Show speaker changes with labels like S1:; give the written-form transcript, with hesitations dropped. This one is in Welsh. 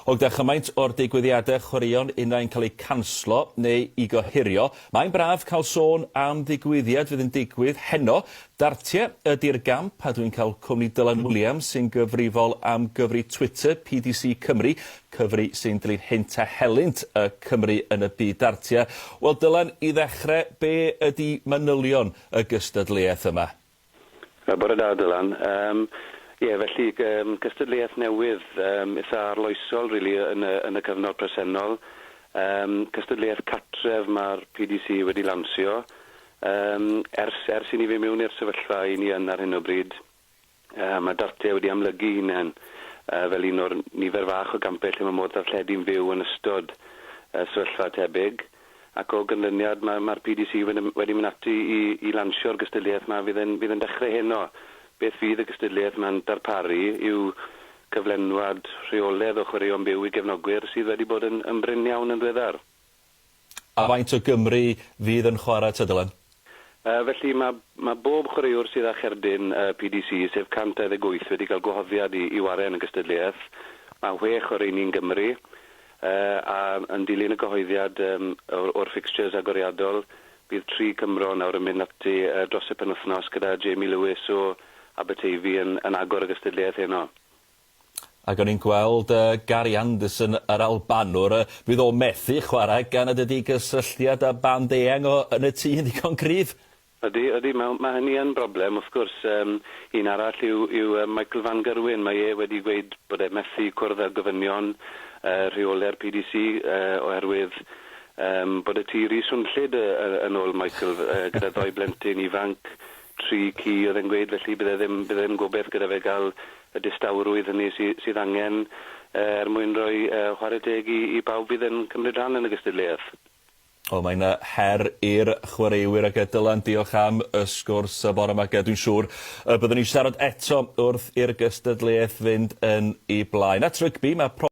S1: O gyda chymaint o'r digwyddiadau chwaraeon unai'n cael eu canslo neu i gohirio, mae'n braf cael sôn am ddigwyddiad fydd yn digwydd heno. Dartiau ydy'r gamp a dwi'n cael cwmni Dylan Williams sy'n gyfrifol am gyfri Twitter PDC Cymru, cyfri sy'n dilyn hynt a helynt y Cymry yn y byd dartiau. Wel Dylan, i ddechrau, be ydy manylion y gystadleuaeth yma?
S2: Bore da, Dylan. Yym, ie, felly, yym, cystadleuaeth newydd, yym, itha arloesol, rili, yn y, yn y cyfnod presennol. Yym, cystadleuaeth cartref mae'r PDC wedi lansio. Yym, ers, ers i ni fynd mewn i'r sefyllfa i ni yn ar hyn o bryd, yy, mae dartiau wedi amlygu hunain yy, fel un o'r nifer fach o gampau lle mae modd darlledu'n fyw yn ystod yy, sefyllfa tebyg. Ac o ganlyniad mae mae'r PDC wedi wedi mynd ati i i lansio'r gystadleuaeth 'ma fydd yn fydd yn dechrau heno. Beth fydd y gystadleuaeth 'ma'n darparu yw cyflenwad rheoledd o chwaraeon byw i gefnogwyr sydd wedi bod yn yn brin iawn yn ddiweddar.
S1: A faint o Gymry fydd yn chwarae te Dylan?
S2: Yy felly ma' ma' bob chwaraewr sydd â cherdyn yy PDC, sef 128, wedi cael gwahoddiad i i ware yn y gystadleuaeth. Ma' chwech o'r rheini'n Gymry. Yy a yn dilyn y cyhoeddiad yym o'r o'r fixtures agoriadol, bydd tri Cymro nawr yn mynd ati yy dros y penwythnos gyda Jamie Lewis o Aberteifi yn yn agor y gystadleuaeth heno.
S1: Ac o'n i'n gweld yy Gary Anderson yr Albanwr yy fydd o methu chwarae gan nad ydi gysylltiad â band eang o yn y tŷ yn ddigon cryf.
S2: Ydy, ydy, mae ma' hynny yn broblem wrth gwrs. Yym un arall yw yw yy Michael van Gerwen, mae e wedi gweud bod e methu cwrdd â gofynion yy rheolau'r PDC yy oherwydd yym bod y tŷ rhy swnllyd yy yy yn ôl Michael yy gyda dou blentyn ifanc, tri ci oedd e'n gweud, felly bydd e ddim bydd e ddim gobeith gyda fe gael y distawrwydd hynny sy sydd angen er mwyn rhoi chwarae teg i i bawb fydd yn cymryd rhan yn y gystadleuaeth.
S1: Wel mae'n her i'r chwaraewyr ac Dylan diolch am y sgwrs y bore 'ma ac dwi'n siŵr y byddwn ni'n siarad eto wrth i'r gystadleuaeth fynd yn ei blaen. At rygbi mae